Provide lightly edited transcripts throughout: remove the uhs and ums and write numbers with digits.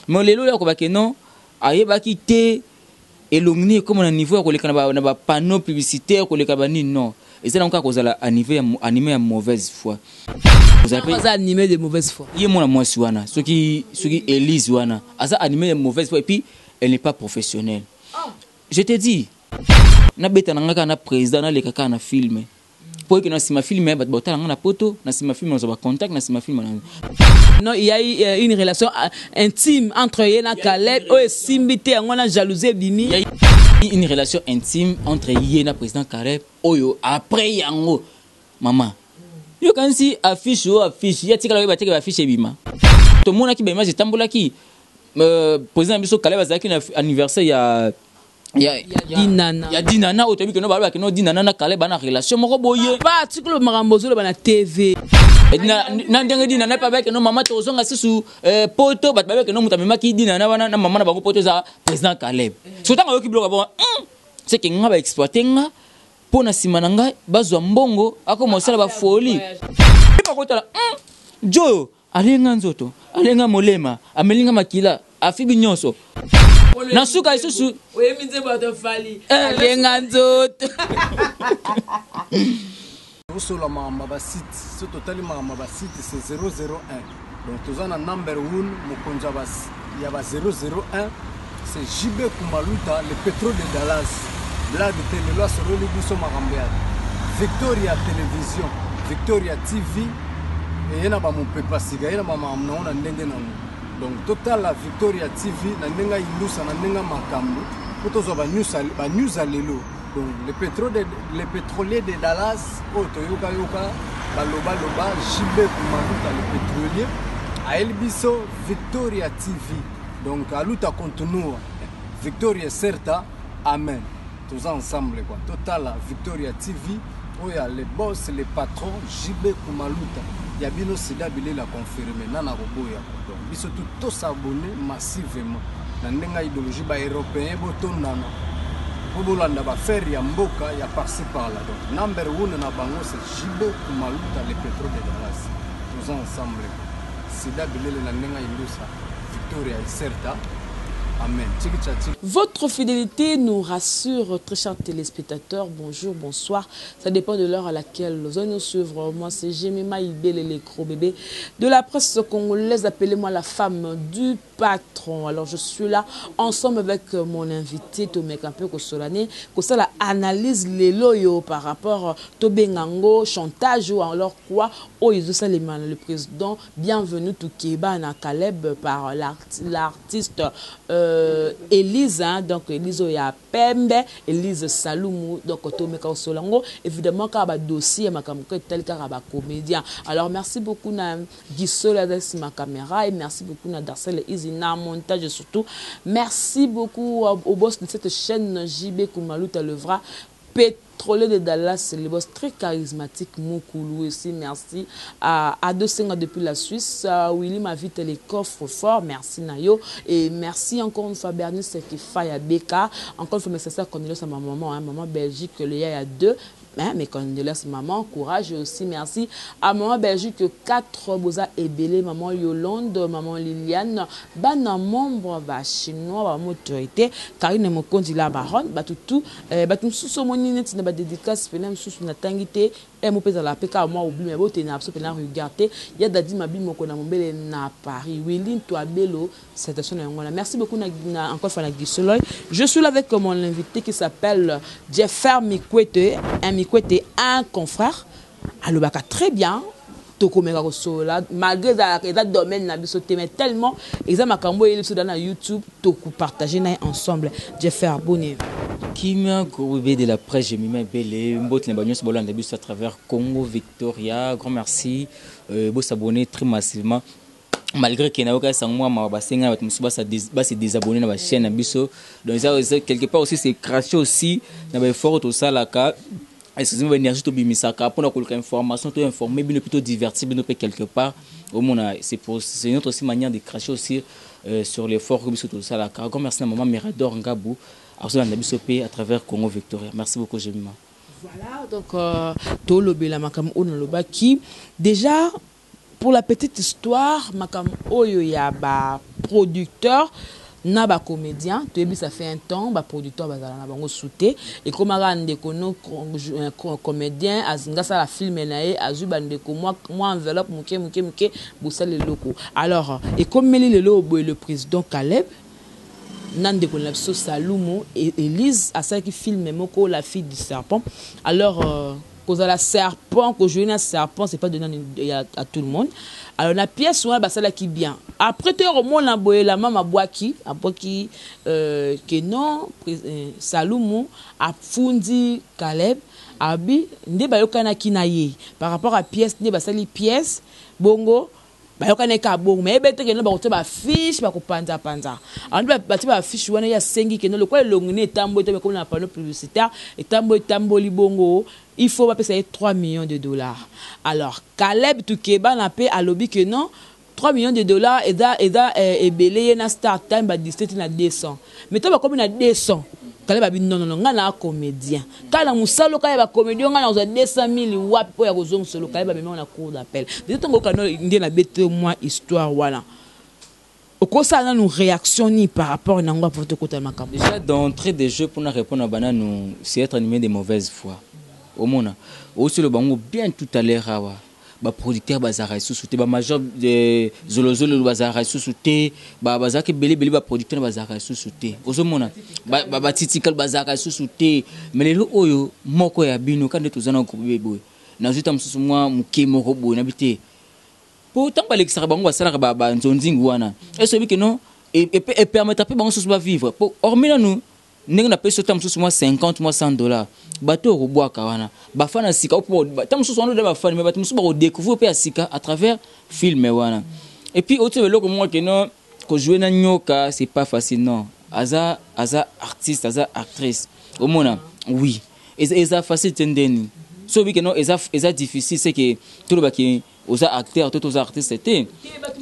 Mais lelo oyo akobake non, ayebaki te elongi nini ekóma na niveau ya koleka na bapanneau publicitaire, koleka banini. Non, eza nango kaka kozala animé ya mauvaise foi. Aza animé de mauvaise foi. Ye mwana mwasi wana, soki Elise wana aza animé de mauvaise foi et puis elle n'est pas professionnelle. Je te dis, nabeta na nga kaka na président, naleka kaka na film po eke na nsima film bato baotala nga na poto, na nsima film nazwa bacontact, na nsima film na Non, il y a eu une relation intime entre ye na Caleb oyo esimbi te, yango na jalousie ebimi. Il y a eu une relation intime entre ye na président Caleb oyo après yango mama yokanisi affiche oyo, affiche ye atikala oyeba teke baaffiche ebima. Tomonaki baimage etambolaki, président na biso Caleb azalaki na anniversaire ya Dinana. Ya Dinana oyo toyebi keno balobaki no Dinana na Caleb bana relation moko boye. Ba tikolo makambo ozoloba na TV. Na ndenge Dinana mpe abaki no mama tozonga susu poto, bato babaki no moto amemaki Dinana wana na mama na bango poto eza président Caleb. So ntango ayoki biloko bongo, c'est que nga baexploite nga mpo na nsima na ngai bazwa mbongo, akoma osala bafoli bakotala jo alenga nzoto, alenga molema, amelinga makila, afibi nyonso na suka lisusu. Oyembi nzembo bato fali alenga nzoto. Tosola makambo ya basite. So totali makambo ya basite, c'est 001. Donc toza na number 1, mokonzi ya ba 001, c'est JB Kumaluta, le pétrole de Dallas. Blague te, lelo asololi biso makambo ya Victoria Télévision, Victoria TV eye na bamopepa sika, ye na bamakambo nango na ndenge nango. Donc totala Victoria TV na ndenge ayindusa, na ndenge makambo mpo tozwa banews ya lelo. Donc le pétrolier de Dallas oyo toyokayoka balobaloba, JB Kumaluta le pétrolier ayeli biso Victoria TV. Donc aluta continua, victoria certa, amen. Toza ensemble quoi. Totala Victoria TV oyo ya le boss, le patron JB Kumaluta ya bino, sida bilela confirme nana koboya. Donc biso tu tosabonner massivement na ndenge ya idéologie. Baeuropéen botondana mpo bolanda baaffaire ya mboka ya par-ci par-là. Donc number one na bango, c'est JB Kumaluta le pétrole de Dallas. Toza ensemble, sida bilele na ndenge ya indusa, victoria certa, amen. Tiki tcha tiki. Votre fidélité nous rassure, très chers téléspectateurs. Bonjour, bonsoir. Ça dépend de l'heure à laquelle vous allez nous suivre. Moi, c'est Jemima Ibele, les gros bébés de la presse congolaise. Appelez-moi la femme du patron. Alors, je suis là ensemble avec mon invité, Tomé Kampe Kosolane, la analyse lelo yo par rapport tobengango chantage ou alors quoi, oh, le président Bienvenu Tukeba na Caleb par l'artiste Elise, hein, donc Elise ya pembe, Elise Salumu. Donc tomeka kosolango évidemment kaka badossier ya makambo ko etali kaka bacomédien. Alors merci beaucoup na Gisolo azali ma caméra et merci beaucoup na Darcel Izina montage et surtout merci beaucoup au boss de cette chaîne, JB Kumaluta le vrai pétrolier de Dallas, le boss très charismatique Moukoulou aussi. Merci à Ado Senga depuis la Suisse, à Willy Mavite les coffres forts, merci Nayo et merci encore une fois Bernice Kifaya Beka, encore une fois merci à Cornelius, à ma maman, hein, maman Belgique, le Yaya 2, hein, mes condoléances maman, courage. Et aussi merci à maman Belgique 4 boza ebele, maman Yolande, maman Liliane, bana membre ba chinois, ba autorité Karine Mokonzi la baronne, batutu bato mosusu omoni neti na badédicace pena mosusu natangi te mo mpe ezala mpe kaka mwa oubli, me bote na biso mpena regard te ya Dadi Mabi moko na Mombele na Paris, Willy Ntoabelo, salutation na yango wana. Merci beaucoup na encore fois na Gisoloy. Je suis là avec mon invité qui s'appelle Jeffer Mikwete, un Mikwete, un confrère alobaka très bien. Tokomeka kosolola malgré ezalaka eza domaine na biso te, mais tellement eza makambo oyeli biso da na YouTube, tokopartage na ye ensemble. Jeffer, boni? Kimia, gros bébé de la presse Jemima Ebele, mbote na banyonso bolanda biso à travers Congo Victoria. Grand merci, bosabonner très massivement malgré que nayoka sango mwa mawa, basenga na bato mosusu base désabonner na bachaîne na biso. Donc eza quelque part aussi, c'est cracher aussi na baeffort tosalaka, excusez-moi, baénergie tobimisaka mpona koluka information, to informer bino mpe to divertir bino mpe quelque part. Omona, c'est une autre aussi manière de cracher aussi sur l'effort que biso tosalaka. Grand merci na maman Mirador Ngabu azolanda biso mpe à travers Congo Victoria. Merci beaucoup, Jemima. Voilà, donc tolobela makambo oyo nalobaki déjà. Pour la petite histoire, makambo oyo ya ba Baproducteur na bacomédien, toyebi, ça fait un temps baproducteur bazala na bango su te. Ekomaka ndeko no comédien azinga asala film na ye, azwi bandeko mwa enveloppe moke moke moke, bosala eloko. Alors ekomeli lelo boye, le président Caleb na ndeko na biso Salumu Elise asalaki film moko, La fille du serpent. Alors kozala serpent, kojouer na serpent, c'est pas donné à tout le monde. Alors na pièce wana basalaki bien. Après to komona boye, la mama abwaki ke non, Salumu afundi Caleb, abi nde bayokanaki na ye par rapport à pièce, nde basali pièce bongo, bayokani kaka bongo. Mais yebe te kende bakotia bafiche, bakopanzapanza. Andi batie bafiche wana, ye asengi kende lokola elongi ne etamboli te, ekomi na panneau publicitaire, etamboli etamboli bongo, il faut bapesa ye 3 millions de dollars. Alors Caleb Tukebana mpe alobi ke non, 3 millions de dollars eza ebele. Ye na Star Time badiscuter na 200, mais to bakomi na 200, Caleb abi non, non, non, ngai na comédien kaka na mosala oka ya bacomédien, ngai nazwa 200 000 wapi mpo ya kozongisolo? Caleb amemi na cour d'appel. Deja ntango okano nde nabete mwa histoire wana, okosala nanu réaction ni par rapport nango apo tokota makambo? Déjà, d'entrée de jeu, pour répondre à bananu, c'est être animé de mauvaise foi. Omona osolo bango bien tout à l'heure awa, baproducteur bazalaka lisusu te, bamajor zolozolo bazalaka lisusu te, bazalaka ebele ebele, baproducteur bazalaka lisusu te, ozomona batitikal bazalaka lisusu te. Mais lelo oyo moko ya bino ka nde toza na groupe boye, nazwi ta mosusu mwa moke moko boye, nabi te, po ntango balekisaka bango, basalaka banzonzingi wana, ese oyebi ke non, epermettre mpe bango susu bavivre. Po hormis nanu ndenge napesi yo ta mosusu mwa 50, mwa 100 dollar, bato oyo kobwaka wana bafana ya sika, ta mosusu wana oda bafani, mais bato mosusu bakodécouvrir mpe ya sika à travers film wana. Et puis otie eloko moko ke non, kojouer na nyoka, c'est pas facile. Non, aza artiste, aza actrice, omona, oui, eza facile te. Ndeni so oyebi ke non, eza difficile, c'est que tolobaki oza acteur to toza artiste te.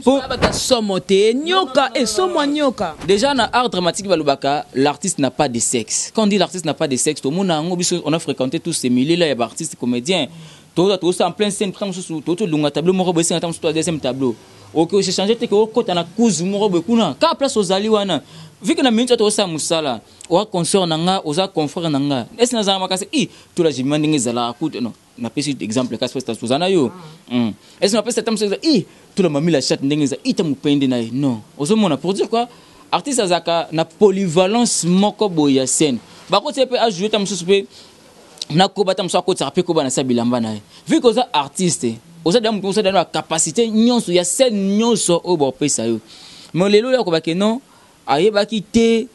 Bata somo te, nyoka esomwa nyoka. Déjà na art dramatique balobaka l'artiste n'a pas de sexe. Quand on dit l'artiste n'a pas de sexe, tomona yango, biso on a fréquenté tous ces milieux là ya baartiste comédien, toza toza en pleine scène, ntango mosusu totolunga tableau moko boye, esenga ntango mosusu to deuxième tableau, oke ochange te, ke okota na kuzu moko boye kuna, kaka place ozali wana. Vu que na minute tozosala mosala, oza consort na nga, oza confrère na nga, ese nazala makasi i tola jimima ndenge ezalaka kutu non. Napesi exemple kasi pesi toza na yo, ese napesi ata mosusu i tola mami la chatte ndenge eza ita mopende na ye, non. Ozomona, pour dire quoi, artiste azalaka na polyvalence moko boye ya scène, bakotia mpe ajoue ta mosusu mpe nakoba, ta mosusu akotisaka mpe koba na sa bilamba na ye. Vu que oza artiste, oza deya motu, oza deya na bacapacité nyonso ya scène nyonso oyo bakopesa yo. Mais lelo oyo akobake non, ayebaki te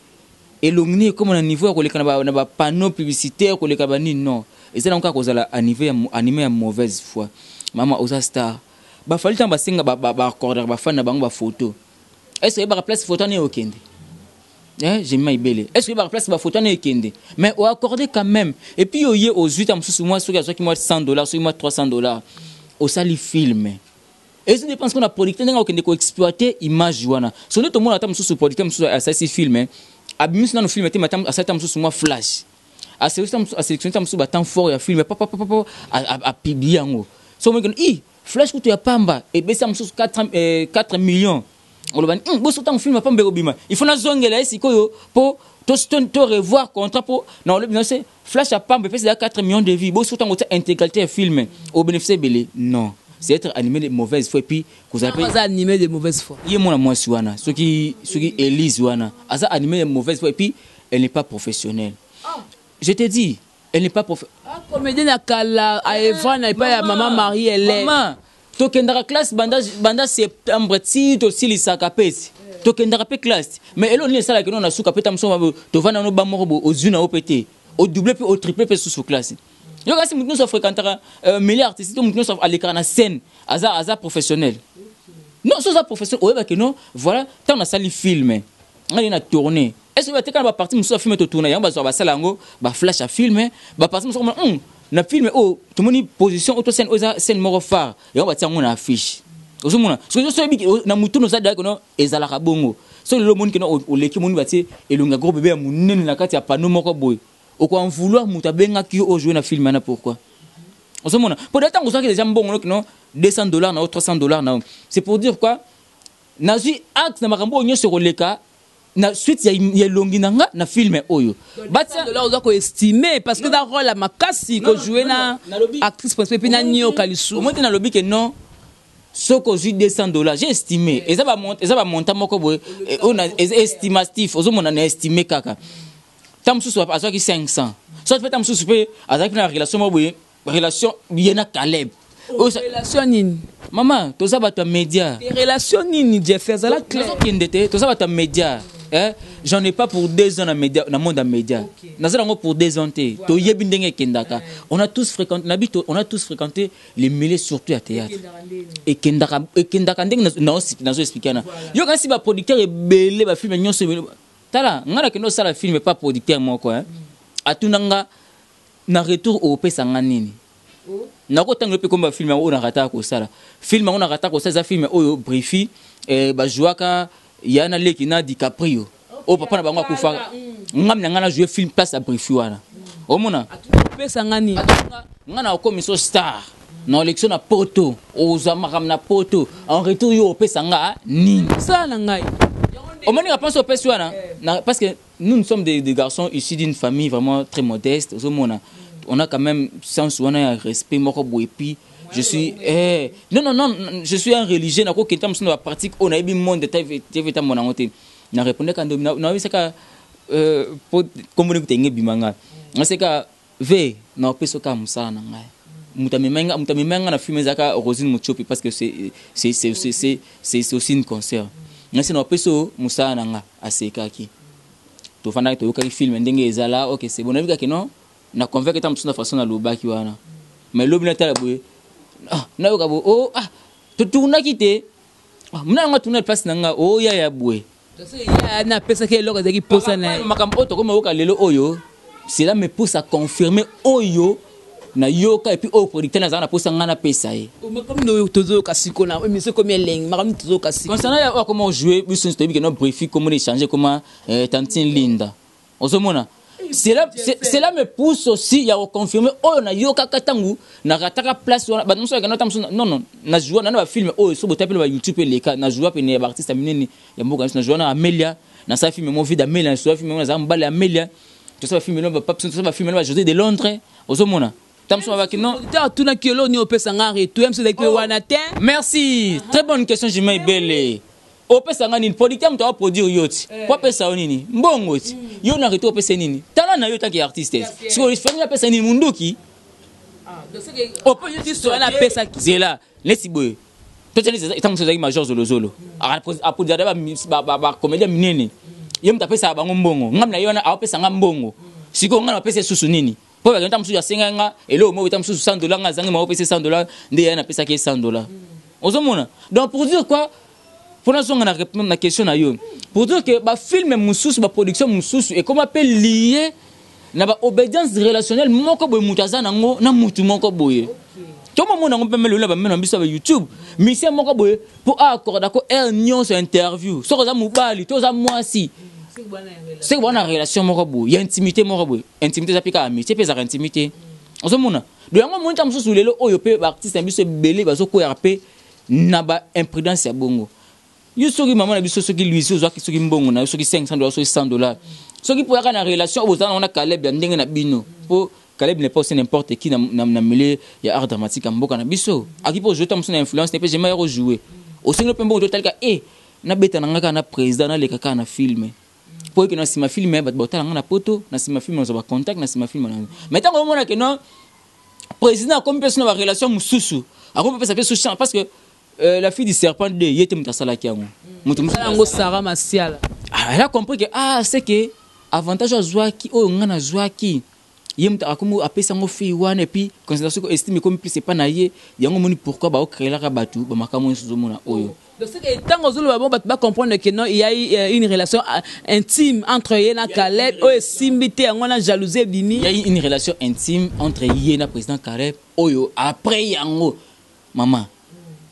elongi nini ekóma na niveau ya koleka na bapanneau publicitaire, koleka banini, non, eza nango kaka kozala animé ya mauvaise foi. Mama, oza star, bafali ntango basenga baaccordaka bafani na bango bafoto, est ce oyebaka place photo wana ekokende? Jemima Ibele, est ce oyebaka place bafoto wana ekende? Mais oaccorde quand même. Et puis oye ozwi ta mosusu mwa, soki azwaki mwa 100 dollars, soki mwa 300 dollars, osali film, ezi dépense qu'on a producteur ndenge akokende koexploiter image wana. So nde tomona ata mosusu producteur mosusu asalisi film, abimisi nano film te, asali ta mosusu mwa flash, asélectionne ta mosusu batemps fort ya film, papapapa, apublie yango. So omoni i flash kutu ya pamba ebesa mosusu 4 millions, oloba boso ntango film ya pamba ekobima, il faut nazongela ye sikoyo mpo to revoir contrat, mpo na olobi na se flash ya pamba epesi 4 millions de vues, boso ntango otia intégralité ya film, obénéficie ebele. Non, c'est être animé de mauvaise foi. Et puis kozala mpe animé de mauvaise foi. Ye mwana mwasi wana, soki Elise wana aza animé de mauvaise foi, et puis elle n'est pas professionnelle. Je te dis, elle n'est pas professionnelle. Ah, comédien ya kala, aeva na epai ya mama Marie Hélène. Mama, tokendaka classe banda septembre ti tosilisaka mpe ti tokendaka mpe classe. Mais eloko nini esalaka no na suka mpe ta mosusu tovanda no ba moko boye, ozwi na yo mpe te, odouble mpe otriple mpe susu classe yo. Kasi motu nyonso afréquentaka milieu artistique to motu nyonso alekaka na scène aza professionnel? Non. So oza professionnel, oyebaki non, voilà, ntango nasali film, ngai na tourné, est ce que bateka na baparti mosusu ya film totourna yango, bazwaka basala yango baflash ya film, baparti mosusu na film oyo tomoni position oyo to scène oyo eza scène moko phare, yango batia yango na affiche. Ozomona, soki so oyebi na mutu oza dayaki no, ezalaka bongo. So lelo omoni keno oleki, omoni batie elongi ya gros bébé ya monene na kati ya panneau moko boye, okoen vouloir moto abengaki yo ojoue na film wana. Pourquoi? Ozomona, po da ntango ozwaki déjà mbongo noki no 200 dollars na yo, 300 dollars na yo, c'est pour dire quoi? Nazwi acte na makambo oyo nyonso ekoleka na suite ya elongi na nga na film oyo. Batia dollar oza ko estimer parce que eza rôle ya makasi ko jouer na actrice principale puis na nioka lisusu. Omoni te nalobi ke non, soki ozwi 200 $, j'ai estimé, eza bamontant moko boye oyo eza estimatif. Ozomona, na estime kaka, ntango mosusu azwaki 500, soit mpe ntango mosusu mpe azalaki na relation moko boye, relation ye na Caleb. Relation nini? Mama, toza bato ya média. Relation nini, Jeff? Azala clair. Nazokende te, toza bato ya média. Eh? J'en ai pas pour 2 ans na média, na monde ya média. Naza yango pour 2 ans te. Toyebi ndenge ekendaka. On a tous fréquenté, na biso, on a tous fréquenté les milieux, surtout ya théâtre. Ekendaka, ekendaka ndenge nazo expliquer na yo. Kasi baproducteur ebele, bafilm nyonso ebele. Tala, nga nakende osala film pa producteur moko, eh? Atuna nga na retour opesa nga nini. Nakotanga mpe komba film yango oyo nakataka kosala. Film yango nakataka kosala eza film oyo Brifi bajouaka ya na leki na DiCaprio, oyo papa na bango akufaka. Ngami na ngai na joue film place ya Brifi wana, omona. Opesa nga nini? Nga na okomi so star na élection na poto, ozwa makambo na poto, en retour yo opesa nga nini? Sala na ngai. Omoni réponse opesi wana, parce que nous, nous sommes des garçons issus d'une famille vraiment très modeste. Ozomona, on a quand même sens wana ya respect moko boye. Puis je suis non, non, non, je suis un religieux. Nakokenta mosusu na bapratique oyo nayebi monde tv tamona yango te. Na répondre ka ndomi, nayebisaka po komboni kuta enge ebima nga, naseka ve na opesa kaka mosala na ngai. Moto amemai nga na film ezalaka Rosine Muchopi, parce que c'est aussi une concert. Ngasi na opesa oyo mosala na nga. Asekaki, tofandaki, toyokaki film ndenge ezala. Ok, c'est bon. Nayebi kaka non, na convaincre ta mosusu na façon nalobaki wana. Mais lobi natala boye, ah, nayoka boye, oh, ah, totournaki te. Ah, mona yango atourna place na nga oya ya boye. Napesaki eloko ezalaki posa na ye. Makambo oyo tokoma yoka lelo oyo, cela me pousse à confirmer oyo nayoka. Et puis oyo producteur nazala na posa ngai napesa ye. Makambo tozoyoka siko na émission ekomi elengi, makambo tozoyoka siko. Concernant ya oyo akoma ojouer, biso nyonso toyebi ke no, Brifi komona échange koma tantine Linda. Ozomona, cela me pousse aussi ya koconfirmer oyo nayokaka ntango narataka place wana. Bato mosusu bakenda ta mosusu. Non, non, najoua na bafilm oyo so botapeli ba YouTube eleka. Najoua pene ya baartiste ya minene ya mboka nyonso. Najoua na Amelia, nasala film mo vide Amelia, nasala film mo nazala mobali ya Amelia. Tosala bafilm no bapap, tosala bafilm no ba José de Londres. Ozomona, ta mosusu babaki non. Atunaki eloko nini opesa nga retour ya mosu ezalaki mpe wana te. Merci, très bonne question. Jima ebele, opesa nga nini? Producteur moto aproduire yo ti po apesa yo nini? Mbongo ti yo na retour opesa nini? Tala na yo taki artiste sikoyo, famille apesa nini? Munduki? Apesaki. Zela, neti boye totia neti ntango mosusu ezalaki major Zolozolo aproduire bacomédien minene, ye moto apesaka bango mbongo. Ngambi na ye wana aopesa nga mbongo, sikoyo ngai napesa susu nini? Mpo bakenda ntango mosusu asengai nga eloko moko, ta mosusu 100 $, nga azangi, ma opesa 100 $, nde ye napesaki ye 100 $. Ozomona? Donc pour dire quoi, mpo nazonga na question na yo, pour dire que bafilm mosusu, baproduction mosusu ekoma mpe lié na baobédience relationnelle moko boye, moto aza nango na mutu moko boye. Tomomona yango mpe lelo na bamema na biso ya baYouTube, musicien moko boye mpo aaccordako aire nyonso ya interview, soki oza mobali to oza mwasi, soki bwana na relation moko boye ya intimité moko boye. Intimité eza mpe kaka amitié, mpe ezalaka intimité. Ozomona? Do yango moni, ta mosusu lelo oyo mpe baartiste na biso ebele bazokweyaka mpe na baimprudence ya bongo. Yo soki mama na biso, soki Luisi, ozwaki soki mbongo na yo, soki 500 $, soki 100 $, soki mpo oyaka na relation oyo bozala nango na Caleb ya ndenge na bino, mpo Caleb n'est pas aussi n'importe qui na milieu ya art dramatique ya mboka na biso. Aki mpo ojouer ta mosusu na influence ne mpe jema ya kojouer, osengeli mpe mbongo totalika e nabeta na nga kaka na président, naleka kaka na film mpo eke na nsima film bato baotala nga na poto, na nsima film nazwa bacontact, na nsima film na. Mais ntango omona ke non, président akomi mpe so na barelation mosusu, akomi mpe pesa mpe so chance, parce que La fille du serpent 2, ye te moto asalaki yango, moto mosusu. Yango Sara Masiala. Ah, elle a compris que ah, c'est que avantage azwaki oyo nga nazwaki, ye moto akomi apesi yango fille wana. Et puis considération, estime ekomi plus epa na ye. Yango omoni pourquoi baocréelaka bato bamakambo nyonso ozomona oyo. Donc c'est que ntango ozoloba bon, bato bacomprendre que non, il y a eu une relation intime entre ye na Caleb oyo esimbi te, yango wana jalousie ebimi. Il y a eu une relation intime entre ye na président Caleb oyo. Après yango, mama,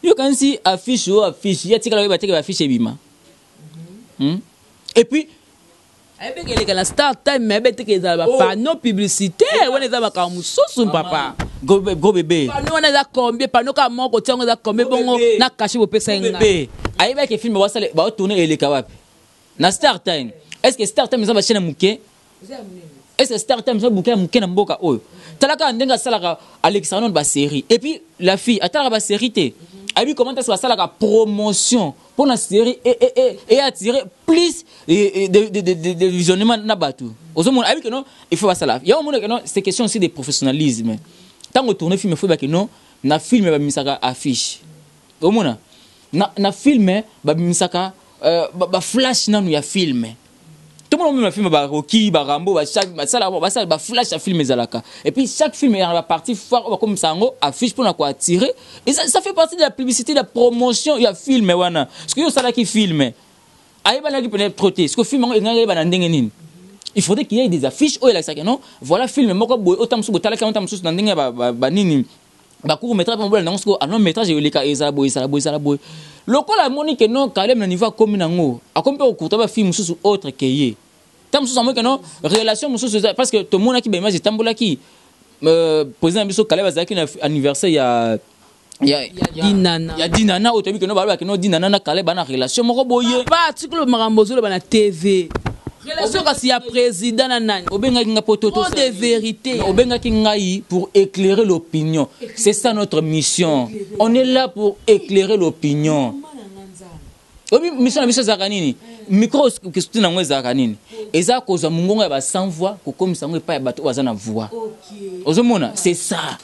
yokanisi affiche oyo, affiche ye atikala oyeba teke baaffiche ebima. Et puis Ayebeke eleka na Star Time, mais ayebe teke ezala bapanneau publicitaire wana, eza makambo mosusu, papa. Gros bébé. Panneau wana eza combien? Panneau kaka moko kotia yango eza combien? Bongo na cachet bopesa ye ngai. Bébé. Ayebaki film basala baotourne eleka wapi? Na Star Time. Est ce que Star Time eza bachaîne ya moke? Est ce que Star Time eza bouquet ya moke na mboka oyo? Tala kaka ndenge asalaka, alekisaka nano basérie. Et puis la fille atalaka basérie te, ayebi comment est-ce basalaka promotion mpo na série et attirer plus de visionnement na bato. Ozomona, ayebi ke non, il faut basala yango. Omona ke non, c'est question aussi de professionnalisme. Ntango tourne film, faut yeba ke non, na film babimisaka affiche. Omona, na film babimisaka baflash nanu ya film. Tomona omema film baroki, barambo, basala basala baflash ya film ezalaka. Et puis chaque film ezalaka bapartie phare oyo bakomisa yango affiche mpona koattirer. Et ça fait partie de la publicité, de la promotion ya film wana. Parce que yo osalaki film, ayebanaki pene trop te. Parce que film yango engaki ayebana ndenge nini? Il faudrait qu'il y ait des affiches oyo elakisaka non, voilà film moko boye. Ota mosusu botalaki yango, ta mosusu na ndenge ya banini, bacourt métrage mpo bolanda yango. Sikoyo a long métrage eleka, ezala boye, ezala boye, ezala boye. Lokola amoni ke non, Kalem na niveau akomi nango, akomi mpe kokurta bafilme mosusu autre ke ye. Ta mosusu amoni ke non, relation mosusu eza, parce que tomonaki baimage etambolaki, président na biso Kaleb azalaki na anniversaire ya Dinana. Ya Dinana oyo toyebi ke no, balobaki no Dinana na Kaleb bana relation moko boye. Ba tikolo makambo ozoloba na TV, relation kasi ya président na nani? Obengaki nga po Trop de vérité. Obengaki ngai pour éclairer l'opinion. C'est ça notre mission, on est là pour éclairer l'opinion. Obi mission na biso ezalaka nini? Micro question nango ezalaka nini? Eza kozwa mongongo ya ba sans voix, kokomisa yango epai ya bato oyo baza na voix. Ozomona, c'est ça.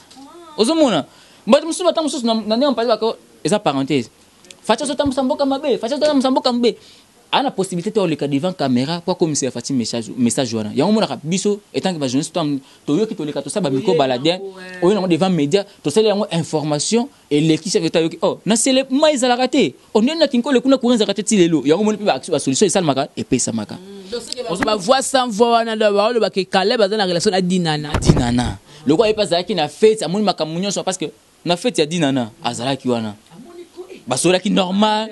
Ozomona bato mosusu, bata mosusu na ndenge mpasi bako. Eza parenthèse. Fatshi azotambusa mboka mabe, Fatshi azotambusa mboka mabe, aa na possibilité te oleka devant caméra po akomisela Fatshi message wana. Yango omonaka biso etanke bajournaliste, toyoki, toleka, tosala bamicro baladeur oyo nango devant média, tosali yango information eleki. Chef d'État ayoki, oh, na sele mai ezalaka te, oh, ndenge na Kinkole kuna courant ezalaka te ti lelo. Yango omoni mpe basolution esalamaka, epesamaka. Bavoix sans voix wana, do baolobaka Kaleb aza na relation na Dinana. Dinana, lokola ye mpe azalaki na fete, amoni makambo nyonso, parce que na fete ya Dinana azalaki wana, basololaki normal,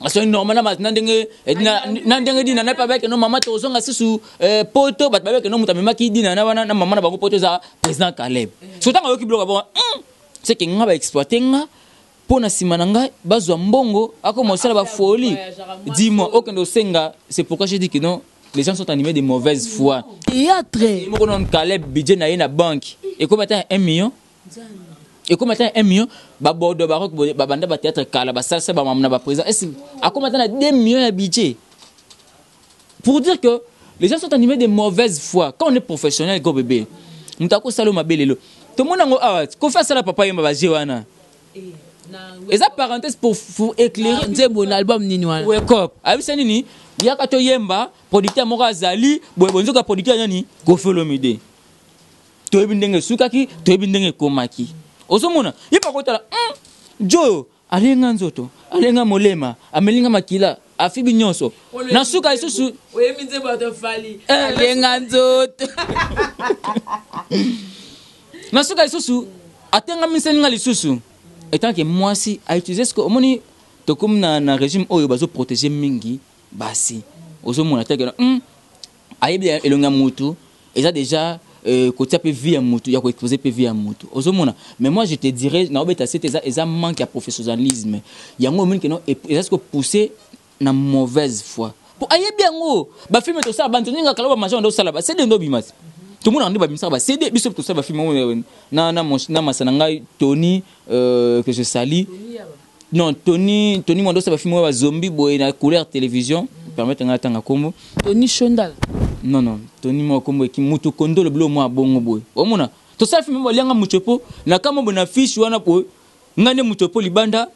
basololaki normal na ndenge Dinana mpe abaki no mama tozonga susu poto. Bato babaki no moto amemaki Dinana wana na mama na bango poto eza président Caleb. So ntango ayoki biloko bongo, c'est que nga baexploite nga mpo na nsima na ngai bazwa mbongo, akoma osala bafolie. Dis-moi, okende osenga. C'est pourquoi j'ai dit que non, les gens sont animés de mauvaise foi. Théâtre. Moko non, Caleb, budget na ye na banque ekomi ata 1 million, ekomi ata 1 million. Babordo baroque babanda bathéâtre kala, basalisa bamama na baprésident esi akomi ata na 2 millions ya budget. Pour dire que les gens sont animés de mauvaise foi. Quand on est professionnel, go bébé, moto akosala mabe lelo, tomoni yango awa. Kofi asala papa yemba baje wana. Eza parenthèse pour éclairer. Nzembo na album nini wana? Wekop ayebisa nini? Yaka toyemba. Producteur moko azali boye boye, nzoka producteur nani? Koffi Olomide. Toyebi ndenge esukaki, toyebi ndenge ekomaki. Ozomona ye pakotala jo alenga nzoto, alenga molema, amelinga makila, afibi nyonso na suka lisusu. Oyembi nzembo ya tofali alenga nzoto. Na suka lisusu atengamiseli nga lisusu etant que mwasi autilize. Ce que omoni, tokomi na régime oyo bazoprotege mingi basi. Ozomona te ke ayebi elongi ya mutu eza déjà kotia mpe vie ya mutu, ya koexpose mpe vie ya mutu. Ozomona, mais moi je te dirais, naobeta sete, eza manque ya professionnalisme. Yango omoni ke no, eza siko poussé na mauvaise foi, po ayebi yango. Bafilme tosala, bantu ninga kala, bamagent nde osala baCD, nde obima te. Tomonaka nde babimisaka baCD. Biso tosala bafilme oyo na masa na ngai Tony, que je sali, non, Tony Mwando, osala bafilme oyo bazombi boye na couleur télévision. Permettre ngai atanga kombo. Tony Shondala? Non, Tony moko kombo eki mutu kondolo, bilo mwa bongo boye. Omona tosala filme, balianga mutu po na kama boye na fiche wana boye, ngai nde mutu po libanda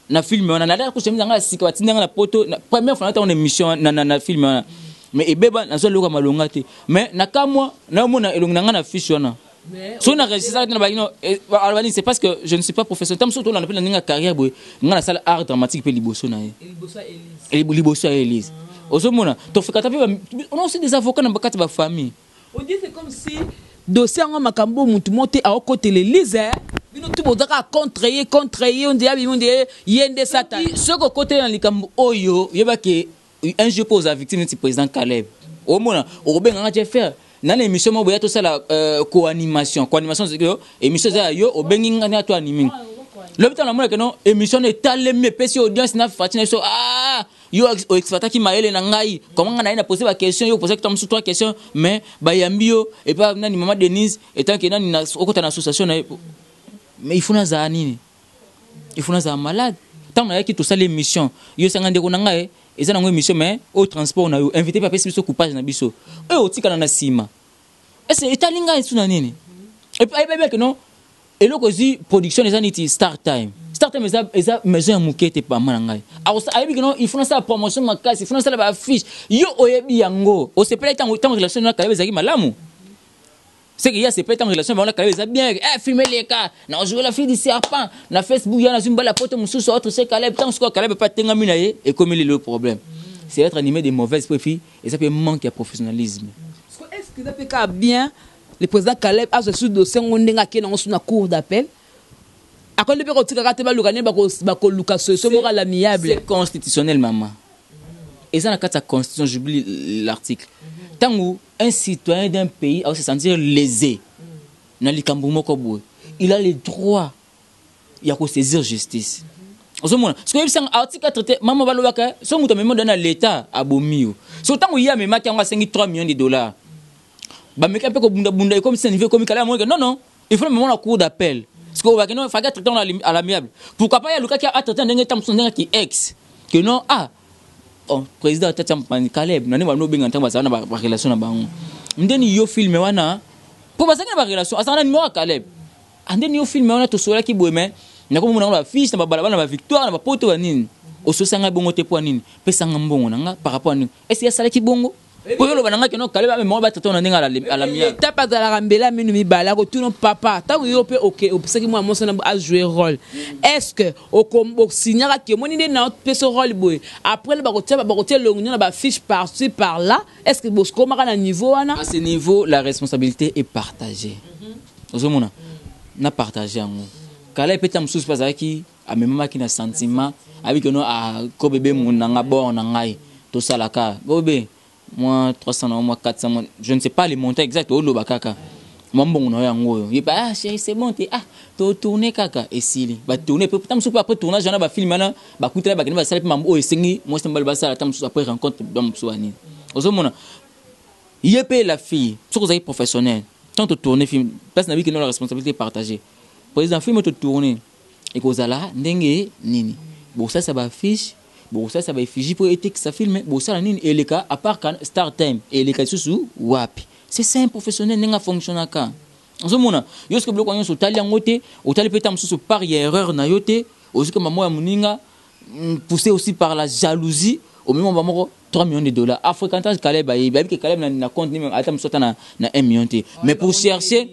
na filme wana. Nalaka kosemisa ngai ya sika, batindi ngai na poto na première fois ntango na émission na filme wana, mais ebeba, nazwa eloko ya malonga te. Mais na kamwa, naomona elongi na ngai na fiche wana. Soki na réussisaka te na baki no alobani, c'est parce que je ne suis pas professionnel. Ntango mosusu tolanda mpe na ndenge ya carrière boye, ngai nasala art dramatique mpe liboso na ye, liboso ya Elise. Ozomona, tofekata mpe, on a aussi des avocats na kati ya bafamille. On dit c'est comme si dossier yango, makambo mutu mo te aokotela Elise, bino tu bozaka contre ye, contre ye, onde abimi, onde ye nde Satan. Soki okotela na likambo oyo, yebake un jour mpo ozala victime neti président Caleb. Omona, okobenganga Jeffer na émission moko boya, tosala co-animation. Co-animation, émission eza ya yo, obengi nga nde to anime. Lobi ntango namonaka no émission na etalemi, epesi audience na Fati na biso, ah, yo oexploitaki mayele na ngai. Comment ngai naye na pose baquestion, yo oposaki ta mosusu trois questions, mais bayambi yo epa nani, mama Denise, etant que nani okota na association na ye. Mais il faut nazala nini? Il faut nazala malade? Ntango nayaki, tosala émission, yo esanga ndeko na ngai, eza nango émission, mais oyo transport na yo, invité mpe apesi biso coupage na biso, oyo otikala na nsima, ese etali ngai esu na nini? Ayebi ke non, eloko ezwi production eza neti Star Time. Star Time eza maison ya moke te, mama na ngai. Ayebi ke non, il faut nasala promotion makasi, il faut nasala baaffiche. Yo oyebi yango, osepelaki ntango relation na Kaleb ezalaki malamu. C'est que ye asepeli ntango relation bango na Kaleb eza bien. Eh, film eleka na ojouer la fille du serpent na Facebook, ya nazwi mbala poto mosusu autre chez Kaleb. Ntango sikoyo Kaleb epe atengami na ye, ekomi lelo problème. C'est être animé de mauvaise foi, puis eza mpe manque ya professionnalisme. Est ce que eza mpe kaka bien, le président Caleb azwa su dossier ngo ndenge akei nango su na cour d'appel, akondi mpe kotikaka te, baluka nde bakoluka solution moko à l'amiable? C'est constitutionnel, mama, eza na kati ya constitution. J'oublie l'article. Ntango un citoyen d'un pays a se sentir lésé na likambo moko boye, il a le droit ya kosaisir justice. Ozomona soki oyebisanga article 4 te, mama. Balobaka so moto amemi oda na l'état, abomi yo. So ntango ye amemaki yango, asengi 3 millions de dollars, bameki mpe kobundabunda, ekomi sina niveau, ekomi kala yamonike. Non, non, il faut mema na cour d'appel. Parce que obaki non, faki atraité à l'amiable. Pourquoi pas ye alukaki atraité ndenge ta mosusu, ndenge ki ex que non, ah oh, président tata Caleb na ndenge bano obenga, ntango bazala na barelation na bango, ndeni yo film wana, mpo bazalaki na barelation, azalaka na numéro ya Caleb, andeni yo film wana tosololaki boye, mais nakomomona yango bafiche na babalabala na bavictoire na bapoto banini, ososanga bongo te. Mpo ya nini pesanga mbongo na nga par rapport à nini? Est ce asalaki bongo po yo oloba na nga keno Caleb amema batata na ndenge à l'amiable? Étape azalaka mbele ya minu mibale, akotuna papa. Ntango yo mpe opesaki mwana mwasi na ajouer rôle, est ce que osignaka ke omoni nde na opesa rôle boye, après le bakotia elongi na bafiche par-ci par là? Est ce que bokomaka na niveau wana? À ce niveau, la responsabilité est partagée. Ozomona, na partage yango. Kala mpe ta mosusu mpe azalaki amemamaki na sentiment, abi keno ko bebe mu na nga bord na ngai, tosalaka bobe moi 300 na moi 400 moi, je ne sais pas les montants exact. Oloba kaka mwa mbongo na yo yango oyo, ye ah chéri, c'est bon te, ah totourne kaka, esili, batourne mpe. Ta mosusu mpe après tournage wana, bafilme wana, bakutana, bakende, basala mpe mambo oyo esengi mwasi na mobali basala. Ta mosusu après rencontre dans mosusu banini, ozomona ye mpe la fille, soki ozalaki professionnel, tant totourne film, place na biki no, la responsabilité partagée. Président, film totourne ekozala ndenge nini? Bokosalisa bafiche, bokosalisa baeffigie mpo etekisa film, bosala nini? Eleka à part Star Time, eleka lisusu wapi? C'est ça un professionnel, ndenge afonctionnaka. Ozomona yo soki biloko nyonso otali yango te, otali mpe ta mosusu part ya erreur na yo te, ozwi mamo ya moninga, poussé aussi par la jalousie, omemi moko 3 millions de dollars. Africantage, Caleb ayebi, ayebi ke Caleb na compte nini, ata mosusu ata na 1 million te. Mais pour chercher,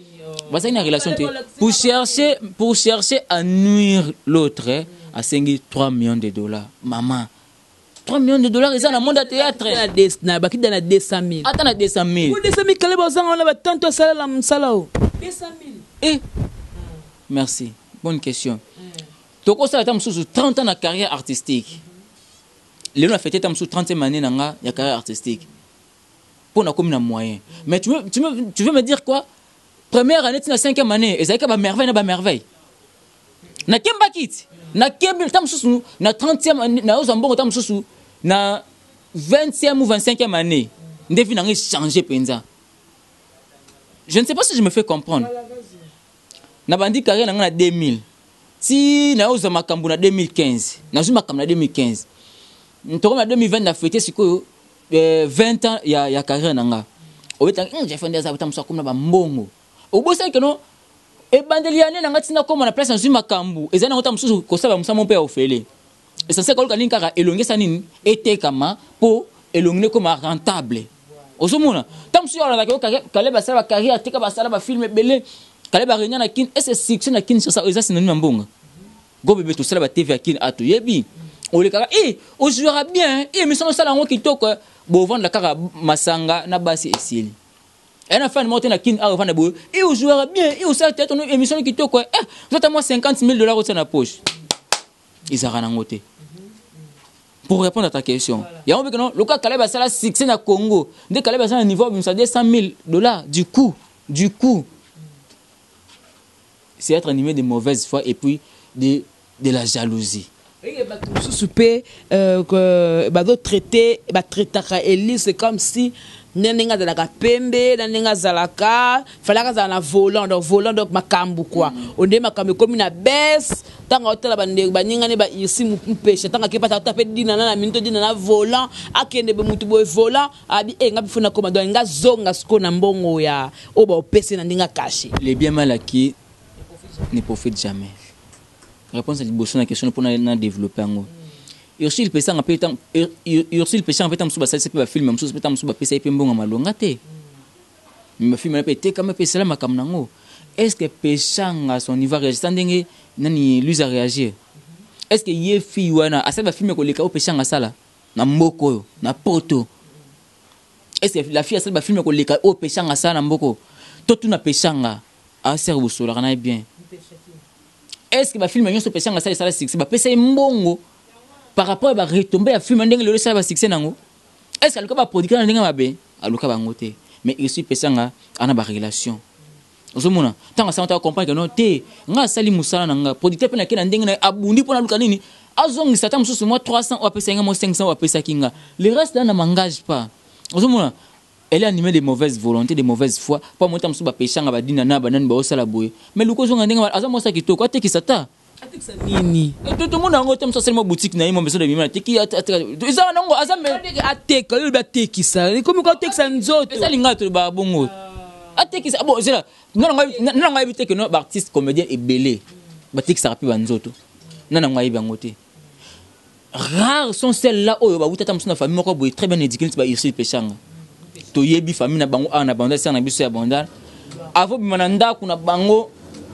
bazalaki na relation te, pour chercher à nuire l'autre, eh, asengi 3 millions de dollars. Mama, 3 millions de dollars eza na monde ya théâtre. Bakida na 200 000. Ata na 200 000. 200 000, Caleb ozanga wana batanto asalela mosala o 200 000. Eh, merci, bonne question. Tokosala ata mosusu 30 ans na carrière artistique. Lelo na fête ata mosusu 30e année na nga ya carrière artistique, mpo nakomi na moyen. Mais tu veux me dire quoi? Première année tina cinquième année ezalaki bamerveille na bamerveille, nakembaki ti nakembi. Ta mosusu na 30e nazozwa mbongo, ta mosusu na 20e ou 25e année nde vie nanga echange mpenza. Je ne sais pas si je me fais comprendre. Nabandi carrière na nga na 2000, ti nazozwa makambo na 2015, nazwi makambo na 2015, tokomi na 2020, na fête sikoyo 20 ans ya carrière na nga. Obetanga Jeff nde aza ta mosu akomi na bambongo, obosaki keno ebandeli ya nde na nga ntina koma na place nazwi makambo. Ezali nango ta mosusu kosala mosala mo mpe ya ofele. Essentiel koluka nini? Kaka elongi esa nini etekama, mpo elongi nde ekoma rentable. Ozomona ta mosusu olandaki oyo Caleb basala bacarrière, atika basala bafilm ebele, Caleb arenia na Kine. Ese succès na Kinshasa eza synonyme ya mbonga? Go bebe, tosala batv ya Kine, a toyebi olekaka e ozwaka bien e émission, osala yango kitoko, bovanda kaka masanga na basi, esili. Eya na fan moko te na Kine awa ovanda boye e ozwaka bien e osala théâtre, émission kitoko, eh ozata mwa 50 000 dollars otia na poche, ezalaka nango te. Pour répondre à ta question, yango mpe keno lokola Caleb asala succès na Congo, nde Caleb asala na niveau abimisa 200 000 dollars. Du coup c'est être animé de mauvaise foi et puis de De la jalousie. Eye bato mosusu mpe euh, bazo traite batraitaka Elise comme si nde ndenge azalaka pembe na ndenge azalaka falaka azala na volant donc volant donc makambo quoi mm. onde makambo ekomi na baisse ntango aotala bandeko baningani ba irsi mpesha ntango ake pata ata mpe dinana na minute dinana volant akende be motu boye volant abi e nga bifo nakoma donc nga zonga sikoyo na mbongo ya oyo baopesi na ndenge akashe. Le bien mal acquis ne profite jamais. Réponse ya liboso na question mpona na développer yango. Ursule Pesanga mpe Ursule Pesanga mpe ntango mosusu basalisi mpe bafilme mosusu mpe ntango mosusu bapesa ye mpe mbongo ya malonga te. Mais bafilme wana mpe etekama mpe esala makambo na yango. Est ce que Peshanga son niveau réagissa ndenge nani Louise a réagir? Est ce que ye fille wana asali bafilme koleka oyo Peshanga asala na mboka oyo na poto? Est ce que la fille asali bafilme koleka oyo Peshanga asala na mboka oyo? Totuna Peshanga asere bosolaka na ye bien. Est ce que ba film nyonso Peshanga asala esala succès? Bapesa ye mbongo par rapport ya ba retombées ya film ndenge lelo esala ba succès nango? Est ce que aluka ba producteur na ndenge mabe? Aluka bango te. Mais Ursule Peshanga ana ba relation. Ozomona ntango asala ta comprendre que non te nga asali mosala na nga producteur mpe nake na ndenge na abundi mpo naluka nini azongisa ata mosusu mwa 300 oyo apesaki nga mwa 500 oyo apesaki nga le reste là na m'engage pas. Ozomona elle est animée de mauvaise volonté, de mauvaise foi. Po amoni ta mosusu bapeshanga badina na banani baosala boye. Mais luka ozonga ndenge aza mwasi ya kitoko atekisa ta. Atekisa nini? Tomona yango te mosusu asali mwa boutique na ye mwa maison de bima ateki eza nango aza ateka yo atekisa ekomi ko atekisa nzoto. Eza linga tolobaka bongo. Atekisa bon zela nana ngai yebi te que no ba artiste comédien ebele batekisaka mpe banzoto. Nana ngai yebi yango te. Rares sont celles-là oyo bawuta ata mosusu na famille moko boye très bien éduquée neti ba Ursule Peshanga. Toyebi famille na bango awa na Bandal, sœur na biso ya Bandal. Avant bima na ndako na bango,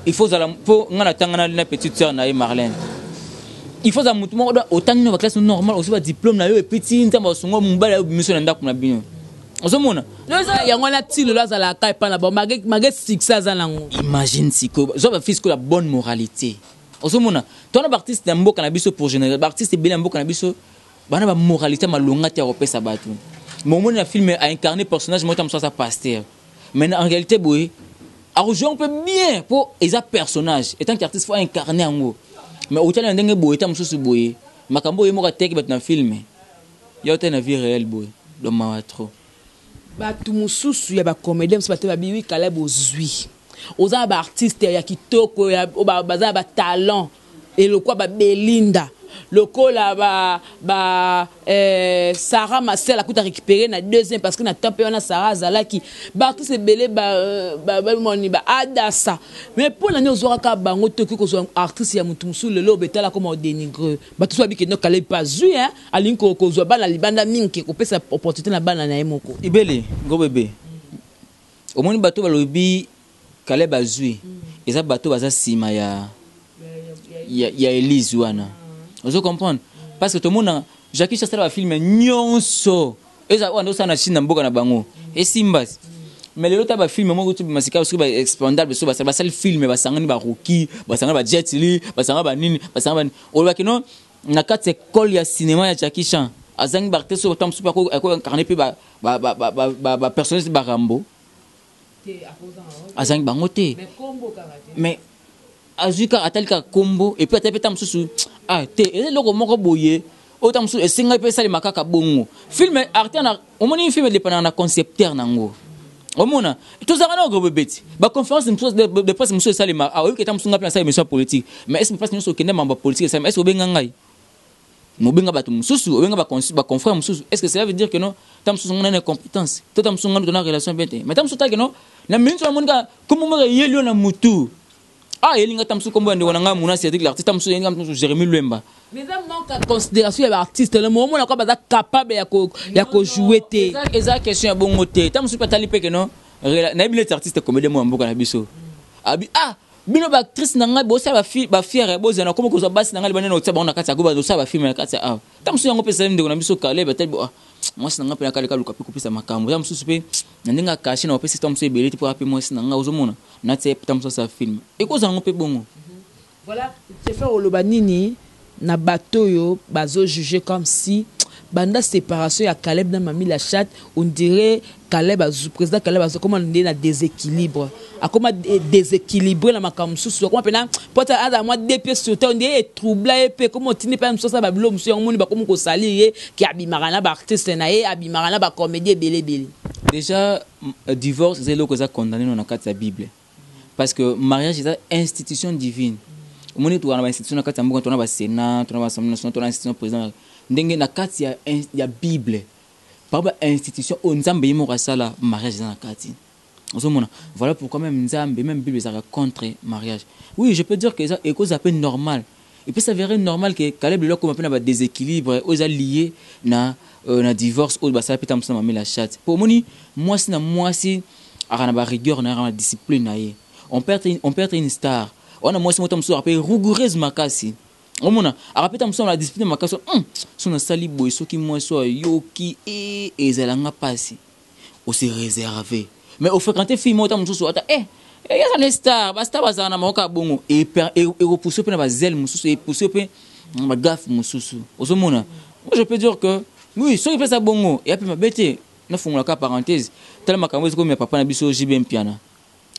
il faut zala po nga na tanga na petite sœur na ye Marlène. Il faut zala mutu moko otangi na ba classe normale, ozwi ba diplôme na yo et puis ti nzambe asunga mobali ayo bimiso na ndako na bino. Ozomona? Yango wana ti lelo azalaka epai na bango malgré succès aza nango. Imagine sikoyo, zwa ba fils sikoyo la bonne moralité. Ozomona toana ba artiste ya mboka na biso pour général ba artiste ebele ya mboka na biso bana ba moralité malonga te ya kopesa bato. Mais omoni na film a incarné personnage moko ta mosusu aza pasteur. Mais en réalité boye akojoue mpe bien po eza personnage en tant qu'artiste faut incarner yango. Mais otali na ndenge boye ta mosusu boye makambo oyo moko ateki bato na film ya otali na vie réelle boye donc mawa trop. Bato mosusu ya ba comédien mosusu bato babi wi Caleb ozwi oza na ba artiste ya kitoko ya baza na ba talent elokwa ba Belinda lokola ba ba eh, Sarah Marcel akuta récupérer na deuxième parce que na temps pe wana Sarah azalaki ba artiste ebele ba ba ba moni ba Adassa mais mpo na nini ozwaka kaka bango te okoki kozwa artiste ya motu mosusu lelo obetala koma odenigre bato so babiki no Caleb pe azwi hein alingi kozwa bana libanda mingi ke kopesa opportunité na bana na ye moko. Ibele gros bebe omoni bato balobi Caleb azwi eza bato baza sima ya ya, ya Elise wana ozo comprendre parce que tomona Jackie Chan asala ba film nyonso eza oyo andosala na Chine na mboka na bango esimba mais lelo ta ba film moko tu masika soki ba expandable so basali basali film basangani ba Rocky basangani ba Jet Li basangani ba nini basangani ba olobaki non na kati ya école ya cinéma ya Jackie Chan azangi ba artiste oyo mosusu ako incarner mpe ba ba ba ba ba, ba personnage ba Rambo azangi bango te mais azwi kaka atali kaka kombo et puis atali mpe ta mosusu ah te eza eloko moko boye oyo ta mosusu esengai mpe esalema kaka bongo film arte na omoni film edependaka na concepteur nango omona tozalaka na gros bebeti baconférence de presse mosusu esalema ah, oyoki ata mosusu ngai mpe nasala émission ya politique mais est ce place nyonso okende mambo ya politique esalema est ce obenga ngai mobenga bato mosusu obenga baconfrère mosusu est ce que cela veut dire que non ta mosusu ngai na compétence to ta mosusu ngai tona relation bien te mais ta mosusu take non na minute namoni kaka kombo moko eyeli yo na mutu ah eyeli ngai ta mosusu kombo ya ndeko na ngai muna Cédric l'artiste ta mosusu eyeli ngai mosusu Jérémie Lwemba. Mais eza manque ya considération ya baartiste le omona kwa baza capable ya ko ya ko jouer te. Eza question ya bongo te ta mosusu mpe atali mpe ke non nayebi neti artiste comédien moko ya mboka na biso abi ah bino ba actrice na ngai bosala ba fiere bozala na komo kozwa basi na ngai libanda na kotia bango na kati ya goba bosala ba film na kati ya awa ta mosusu yango mpe ezali ndeko na biso Caleb atali ah mwasi na ngai mpe nakaleka luka mpe kopesa makambo ta mosusu mpe na ndenge akashi na bapesi ta mosusu ebele te mpo ape mwasi na ngai ozomona natia ta mosusu asala film ekozala yango mpe bongo. Voilà, Jeffer oloba nini na bato oyo bazo juger comme si Banda séparation ya Caleb na Mami la Chatte, on dirait Caleb azu, président Caleb azu akoma nde na déséquilibre. Akoma déséquilibré na makambo mosusu, akoma pena po ata azala mwa deux pieds sur terre, on dirait etroubla ye mpe koma otindi mpe mosusu asala babilo mosusu yango moni bakomi kosalir ye ke abimaka na baartiste na ye, abimaka na bacomédie ebele ebele. Déjà, divorce eza eloko eza condamné no na kati ya Bible, parce que mariage eza institution divine. Omoni, tokaka na bainstitution na kati ya mboka, tona basénat, tona baassemblée nationale, tona institution président. Ndenge na kati ya Bible, par bainstitution oyo Nzambe ye moko asala, mariage eza na kati. Ozomona, voilà pourquoi même Nzambe, même Bible ezalaka contre mariage. Oui, je peux dire que eza ekozala mpe normal et puis s'avérer normal que Caleb lelo akoma mpe na badéséquilibre oyo eza lié na divorce oyo basala mpe ta mosu na Mami la Chatte. Po omoni, mwasi na mwasi aka na barigueur na ye, aka na discipline na ye. On peut être une star wana, mwasi moko ta mosusu aka mpe rigoureuse makasi. Omona, aka mpe ta mosusu na discipline makasi. So nasali boye, soki mwasi oyo ayoki, e ezalanga mpasi ose réservé. Mais ofréquente fille moko ta mosusu, ata yaza ne star, bastar bazala na maoka bongo, ekopousse mpe na bazele mosusu, epousse mpe na bagaffe mosusu. Ozomona, moi je peux dire que oui, soki mpe eza bongo, eya mpe mabe te. Nafungolaka parenthèse, tala makambo ezokomia papa na biso JB Mpiana.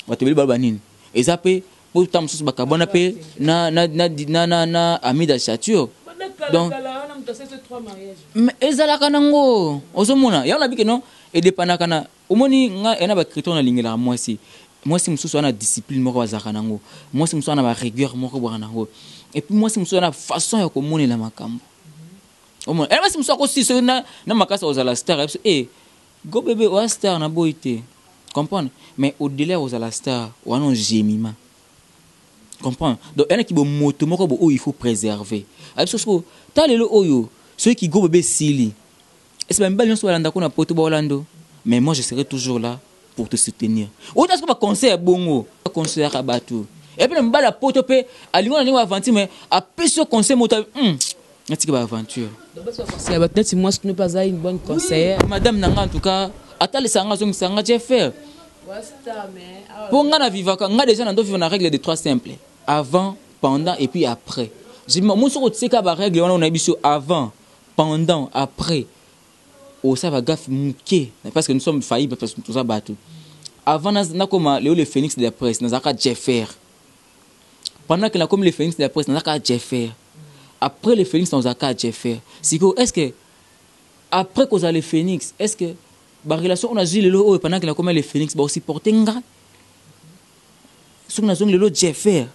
Bato ebele baloba nini, eza mpe po ta mosusu bakabwana mpe na Amida Chature. Donc mais ezalaka nango, ozomona, yango nabike non, edépendaka na omoni nga ena bacritère nalingelaka mwasi. Mwasi mosusu wana discipline moko bazalaka nango, mwasi mosusu wana barigueur moko bwaka nango, et puis mwasi mosusu wana façon ya komonela makambo. Omona, ena mwasi mosusu akosisa na makasi kozala star ya biso e go bebe oya star na boyi te, comprendre? Mais au-delà ya kozala star wana, ojemima, comprendre? Donc enaki bomoto moko bo oyo il faut préserver abiso. Soko ta lelo oyo, soki go bebe esili, ese bamibali nyonso balandako na poto baolando, mais moi je serai toujours là pour te soutenir. Oyo ta siko baconseil ya bongo, baconseillaka bato. Et puis na mibali ya poto mpe alingi na ndenge baaventure, mais apesi yo conseil moto, natika baaventure. Bato neti mwasi tino mpe aza une bonne conseillère. Madame na nga, en tout cas, atalisa nga, azongisa nga Jeffer, mpo nga na vivaka nga déjà na ndo vivre na règle de trois simple: avant, pendant et puis après. Mo soki otiseka barègle wana, onayebi biso avant, pendant, après, osala bagaffe moke, parce que nous sommes faillibles, parce que toza bato. Avant nakoma lelo le phénix de la presse, nazalaka Jeffer. Pendant que nakomi le phénix de la presse, nazalaka Jeffer. Après le phénix, nazalaka Jeffer. Sikoyo, est ce que après kozala le phénix, est ce que barelation oyo nazwi lelo oyo, pendant que nakoma le phénix, baosupporte nga? Soki nazongi lelo Jeffer,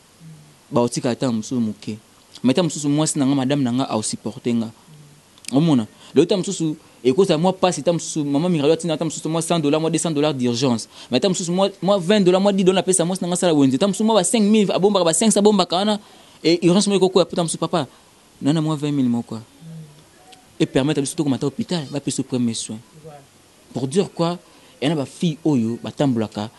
baotika ata mosusu moke, mais ta mosusu mwasi na nga, madame na nga, aosupporte nga. Omona, lelo ta mosusu ekozala mwa mpasi, ta mosusu mama Mirado atina ta mosusu mwa 100 $, mwa 200 $ d'urgence, mais ta mosusu mwa 20 $, mwa 10 $ apesa mwasi na nga, asala wenze. Ta mosusu mwa ba 5000 abombaka, ba 5 abombaka wana, e urgence moko ekokwea po ta mosusu papa nana mwa 20 000 moko e permettre biso tokomata hôpital, bapesa premier soin. Pour dire quoi? Ena bafille oyo batambolaka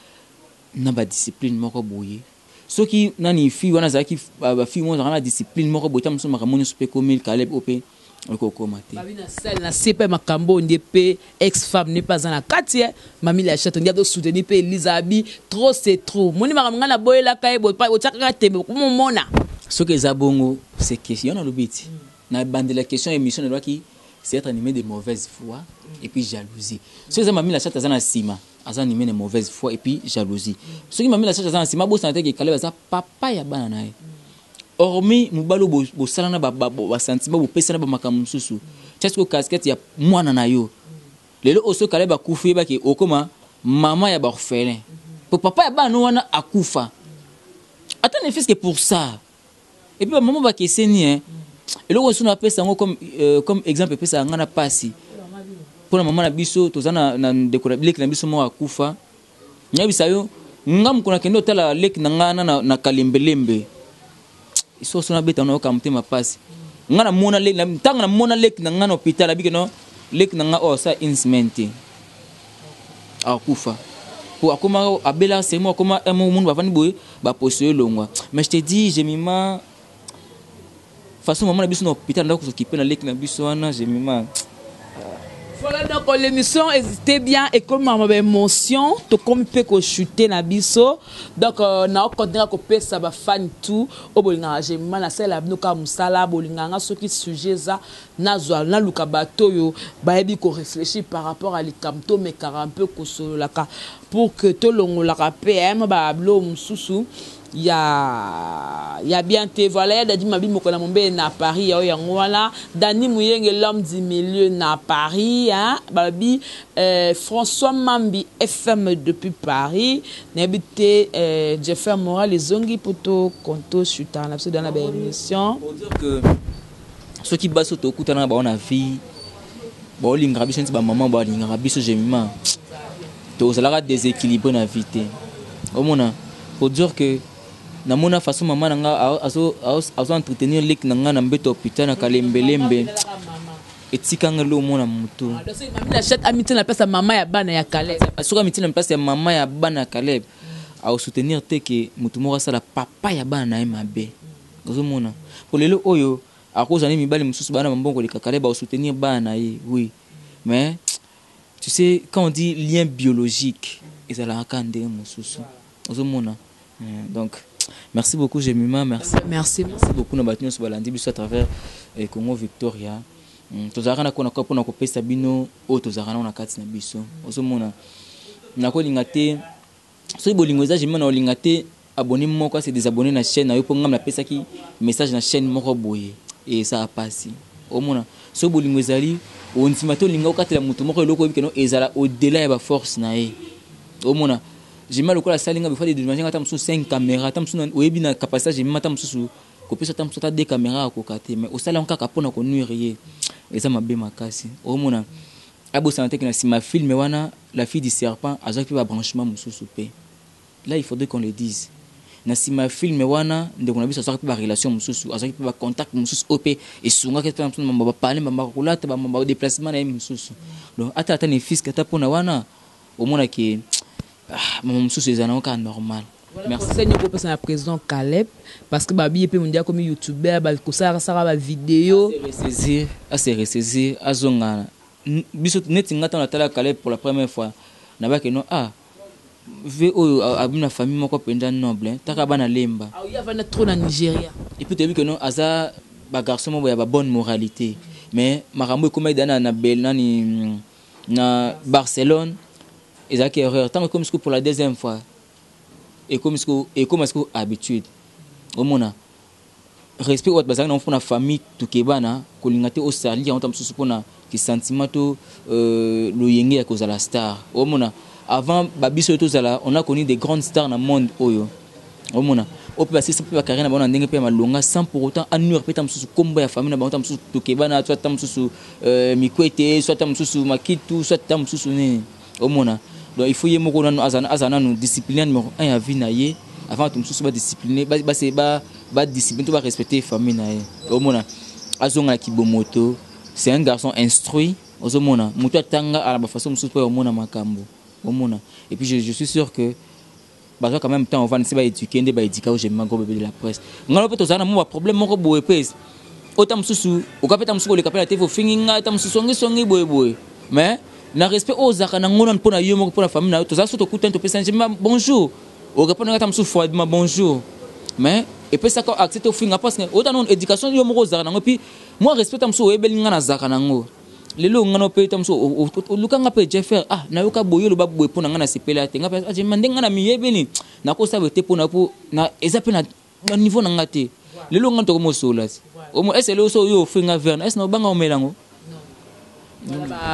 na badiscipline moko boye. Soki nani fille wana azalaki, bafille moko azalaka na discipline moko boye, ta mosusu makambo nyonso mpe komi Caleb oyo mpe okokoma te. Babi na sale na se mpe makambo oyo nde mpe ex femme ne mpe aza na kati ye Mami la Chatte, nde azosoutenir mpe Elisa. Abi trop c'est trop, moni makambo ngai naboyelaka ye, otiakaka tembe komomona. Soki eza bongo, c'est question nalobi ti na bandela question émission nalobaki, c'est être animé de mauvaise foi et puis jalousie. Soki eza Mami la Chatte aza na nsima, aza animé de mauvaise foi et puis jalousie. Soki Mami la Chatte aza na nsima, abosana te ke Kaleb aza papa ya bana na ye. Hormis mobali oyo bosala na basentiment, bopesana bamakambo mosusu, tia sikoyo casquette ya mwana na yo. Lelo oyo soki Kaleb akufi, yebaki okóma mama ya baorphelin, po papa ya bana wana akufa, ata ne fût-ce que pour ça. Et puis bamama bakeseni, hein. Eloko mosusu napesa yango comme exemple, epesaka ngai na pasi mpona mama na biso. Toza na ndeko leki na biso moko akufa. Nayebisa yo, nga mokolo nakende otala leki na ngai na Kalembelembe, soso nabeta, nayoka motema pasi. Nga namona ntango namona leki na ngai na hôpital, abike no leki na ngai oyo asala une semaine te, akufa, po akoma abela semo, akoma mundu bavandi boye, baposo elongwa. Mais je te dis, Jemima, façon mama na biso na hôpital ndako kosokipe na leki na biso wana, Jemima, Voilà, donc l'émission était bien et comme ma émotion, to comme pe ko chuter na biso. Donc euh, na continuer ko pesa ba fan tout o bolinga je mana sala bino ka musala bolinga nga soki sujet za nazwa naluka bato oyo bayebi ko réfléchir par rapport à likambo tomekaka un peu kosololaka pour que tolongolaka mpe eh, mwa babilo mosusu ya ya bien te. Voilà, ya Dadi Mabi moko na mombe na Paris, ya oyo yango wana Dani Muyenge, l'homme du milieu na Paris, hein, balobi François Mambi FM depuis Paris. Nayebi te Jeffer Moral ezongi mpo to konto chutaka na biso dans na ba émission. Pour dire que soki basi oyo tokutana na bango na vie baolingaka biso neti bamama balingaka biso, jemima tozalaka déséquilibré na vie te. Omona, pour dire que namona façon mama na nga azo entretenir leki na nga na mbeto hôpital na kalembelembe, etikanga lo omona motu. Amitia na place ya mama ya bana ya Caleb. Soki amitia na place ya mama ya bana ya Caleb, akosoutenir te ke motu moko asala papa ya bana na ye mabe. Ozomona, po lelo oyo akozala ni mibali mosusu bana bambongo koleka Caleb, akosoutenir bana na ye, oui, mais tu sais, quand on dit lien biologique, ezalaka kaka ndenge mosusu. Ozomona, donc merci beaucoup Jemima, merci. Merci. Merci beaucoup na bato nyonso balandi biso à travers Congo Victoria. Tozalaka na kona mpona kopesa bino oyo tozalaka nango na kati na biso. Ozomona, nakolinga te soki bolingo eza Jemima, na olinga te abonné moko ase désabonné na chaîne na yo mpo ngam napesaki message na chaîne moko boye, ezala pasi. Omona, soki bolingo ezali, ondima te olinga okatela moto moko eloko oyebi keno ezala au-delà ya baforce na ye. Omona, Jemima lokola asali nga, before dédommage nga ata mosusu 5 caméra, ata mosusu oyebi na capacité Jemima, ata mosusu kopesa ata mosusu ata 2 caméra akoka te, mais osala yango kaka mpona konuire ye, eza mabe makasi. Omona, abosana te ke na nsima film wana, La Fille du Serpent, azwaki mpe babranchement mosusu mpe. Là, il faudrait qu'on le dise, na nsima ya film wana, ndeko na biso azwaki mpe barelation mosusu, azwaki mpe bacontact mosusu oyo mpe esungaki mpe mosusu mambo bapale, mambo kolata, bamambo badéplacement na ye mosusu. Donc ata ne fiske ata mpona wana, omonaki mama mosusu eza nango kaka normal. Merci. Conseil nyoko opesa na président Caleb, parce que babi ye mpe mondi akomi youtubeur, bakosalaka bavideo. Ressaisir, ase ressaisir, azonga biso neti nga. Ntango natala Caleb pour la première fois, nabaki no, ah, ve oyo abimi na famille moko mpenza noble, taka bana lemba. Ye avanda trop na Nigeria. Et puis toyebi ke no aza bagarçon moko ya babonne moralité, mais makambo ekomaki da na bel nani na Barcelone, ezalaki erreur. Ntango ekomi sikoyo pour la deuxième fois, ekomi sikoyo, ekoma sikoyo habitude. Omona, respect oyo bato bazalaki nango mpona famille Tukebana, kolinga te osali yango ta mosusu mpona kisentiment to loyenge ya kozala star. Omona, avant babiso oyo tozala, on a connu des grandes stars na monde oyo. Omona, oyo mpe basilisa mpe bacarrière na bango na ndenge mpe ya malonga, sans pour autant anuire mpe ta mosusu kombo ya famille na bango, ta mosusu Tukebana, soit ta mosusu Mikwete, soit ta mosusu Makitu, soit ta mosusu nini. Omona, donc il faut ye moko nanu azala nanu discipline numéro 1 ya vie na ye avant bato mosusu badiscipline, badiscipline to barespecte famille na ye. Omona, azonga na kibomoto. C'est un garçon instruit. Ozomona, moto atanga ala bafaçon mosusu mpo ya omona makambo. Omona, et puis je suis sûr que bazwa quand même temps ovanda se baéduke nde baéduka oyo Jemima, gros bébé de la presse. Ngai mpe tozala na mwa baproblème moko boye mpe ota mosusu oka mpe ta mosusu koleka mpe na te, ofingi ngai ta mosusu songisongi boyeboye, mais na respect oyo ozalaka nango nanu mpo na yo moko, mpo na famille na yo. Tozala so tokutani, topesani Jemima bonjour, orépondre nga ta mosusu froidement bonjour, mais epesaka accès te ofinga, parce que ota nano éducation yo moko ozalaka nango, puis moi respect ta mosusu oyebeli nga nazalaka nango. Lelo nga no mpe ta mosusu oluka nga mpe Jeffer, ah, nayoka boye, oloba boye mpo na nga, nasepela te. Nga mpe ndenge nga na miyebeli, nakosala boye te mpo na mpo eza mpe na niveau na nga te. Lelo nga tokomi osola ti ese lelo so oyo ofri nga verre, ese na obanga omela yango.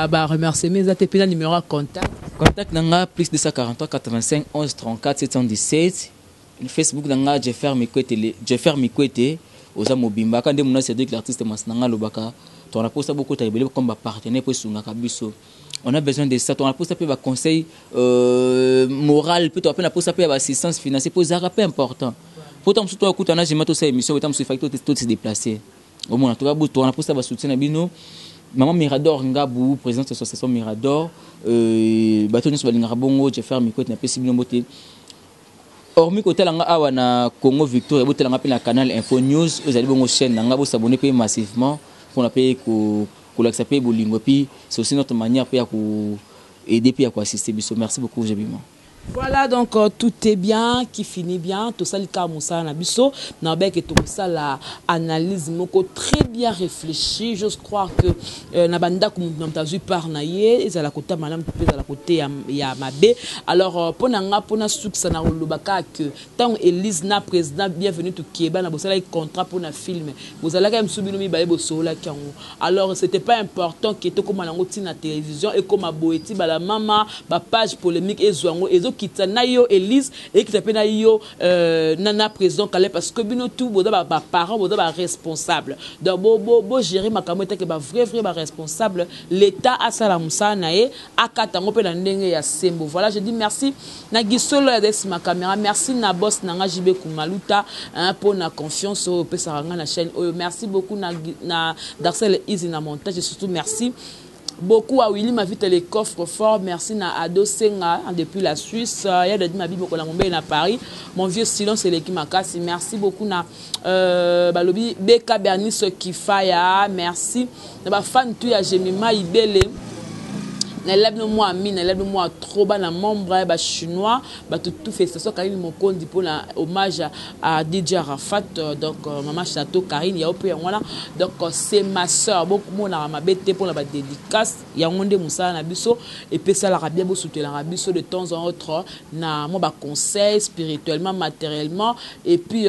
Baremerciement eza te mpe na numéro ya contact. Contact na nga, plus 243 85 11 34 717. Facebook na nga, Jeffer Mikwete, Jeffer Mikwete oza mobimba aka nde mona Cédric l'artiste masi na nga alobaka. Tokana mposa bokota ebele comme bapartenaire mpo esungaka biso. On a besoin de ça. Tokana mposa mpe baconseil moral mpe toka mpe na mposa mpe ya baassistance financière mpo ezalaka mpe important, mpo ta mosusu toakutana jema, tosala émission, ta mosusu efaki to se déplacer. Omona, tokana mposa basoutien na bino. Mama Mirador Ngabu, présidente de association Mirador, bato nyonso balingaka bongo Jeffer Mikwete, napesi bino mbote. Hormis kotala nga awa na Congo Victoria, botala nga mpe na Canal Info News oyo ezali bongo chaîne na nga. Bosabone mpe massivement mpona mpe ko Kolakisa pe bolingo, et puis c'est aussi notre manière pe ya ko aider pe ya ko assister biso. Merci beaucoup, Jemima. Voilà, donc tout est bien qui finit bien. Tosali kaka mosala na biso na beke, tokosala analyse moko très bien réfléchi. J'ose croire que na bandako, moto na moto azwi part na ye, ezala kota malamu mpe ezala kote ya mabe. Alors mpo na nga, mpona sukisa na koloba kaka que ntango Elise na président Bienvenu Tukeba na bosalaki contrat mpona film, bozalaki ya mosusu, bino mibale bosololaki yango. Alors c'était pas important ke tokóma nango ntina télévision, ekóma boye ti bala mama bapage polémique ezwa yango, ezokita na yo Elise, ekita mpe na yo na président Caleb, parce que bino tout boza baparent, boza baresponsable. Donc bogérer makambo etake bavrai vrai baresponsable. L'état asala mosala na ye, akata yango mpe na ndenge ya sembo. Voilà, je dis merci na Gisolo ya nsima caméra, merci na boss na nga JB Kumaluta mpo na confiance oyo opesaka nga na chaîne oyo. Merci beaucoup na Darcel Easy na montage, et surtout merci beaucoup à Willy Mavita les coffres forts. Merci na Ado Senga depuis la Suisse, ya Dadi Mabi Mokola Mombe na Paris, mon vieux silence eleki makasi. Merci beaucoup na balobi Beka Bernice Kifaya. Merci na bafan tu ya Jemima Ibele. Nayela bino mwa ami, nayela bino mwa trop bana membre ya bachinois, bato tout. Félicitation Karine Mokondi mpona hommage à DJ Arafat. Donc mama Chateau Karine yao mpe yango wana. Donc c'est ma sœur, bomonaka mabe te mpona badédicace yango nde mosala na biso epesalaka bien. Bosutelaka biso de temps en autre na mwa baconseil spirituellement, matériellement et puis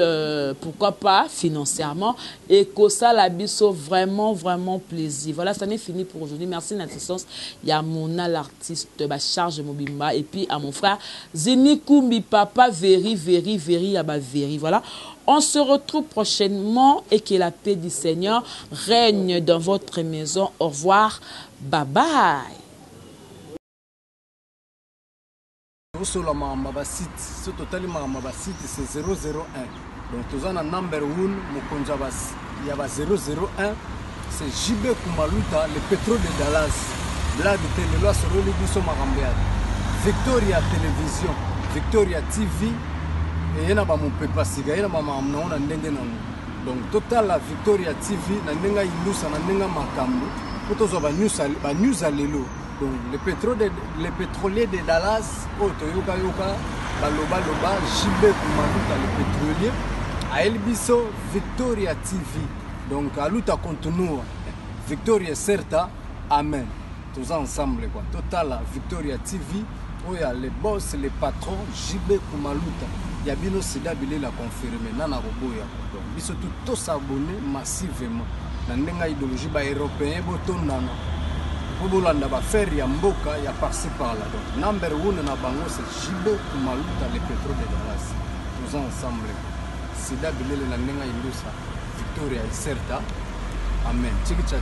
pourquoi pas financièrement, ekosala biso vraiment vraiment plaisir. Voilà, ça n'est fini pour aujourd'hui. Merci na assistance ya Mona l'artiste, bacharge mobimba, et puis à mon frère Zini Kumbi, papa Veri Veri Veri ya baveri. Voilà, on se retrouve prochainement et que la paix du Seigneur règne dans votre maison. Au revoir, bye bye. Tosola makambo ya basite. So totali makambo ya basite, c'est 001. Donc toza na number 1, mokonzi ya ba 001, c'est JB Kumaluta, le pétrole de Dallas. Blague te, lelo asololi biso makambo ya Victoria Télévision, Victoria TV. Eye na bamopepa sika, ye na bamakambo nango na ndenge nango. Donc totala Victoria TV na ndenge ayindusa, na ndenge makambo, mpo tozwa banews ya lelo. Donc le pétrolier de Dallas oyo toyokayoka balobaloba, JB Kumaluta le pétrolier ayeli biso Victoria TV. Donc aluta continua, victoria certa, amen. Toza ensemble quoi. Totala Victoria TV oyo ya le boss, le patron JB Kumaluta ya bino, sida bilela confirme nana koboya. Donc biso tu tosabonner massivement na ndenge ya idéologie. Baeuropéen botondana mpo bolanda bafere ya mboka ya par-ci par-là. Donc number one na bango, c'est JB Kumaluta le pétrole de Dallas. Toza ensemble, sida bilele na ndenge ya indusa, victoria iserta, amen. Chikicha.